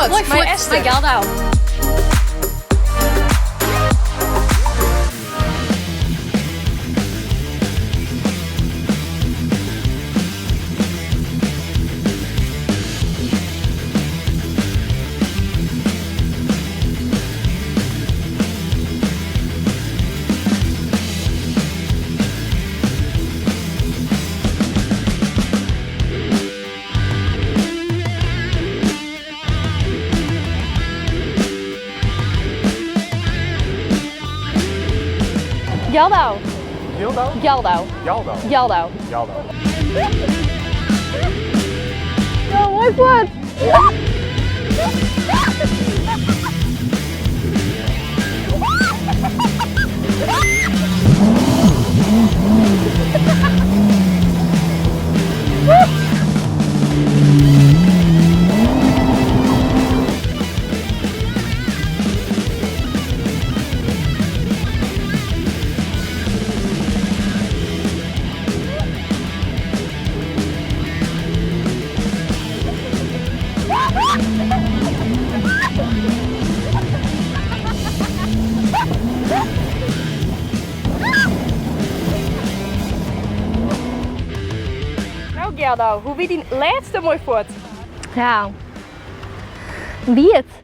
fuort. Moai Mei fuort. Esther. Mei Gjaldau. Gjaldau. Gjildau? Gjaldau. Gjaldau. Gjaldau. Gjaldau. No, moai fuort. No Gjaldau, hoe wie dyn lêste moai fuort? Ja, wie it?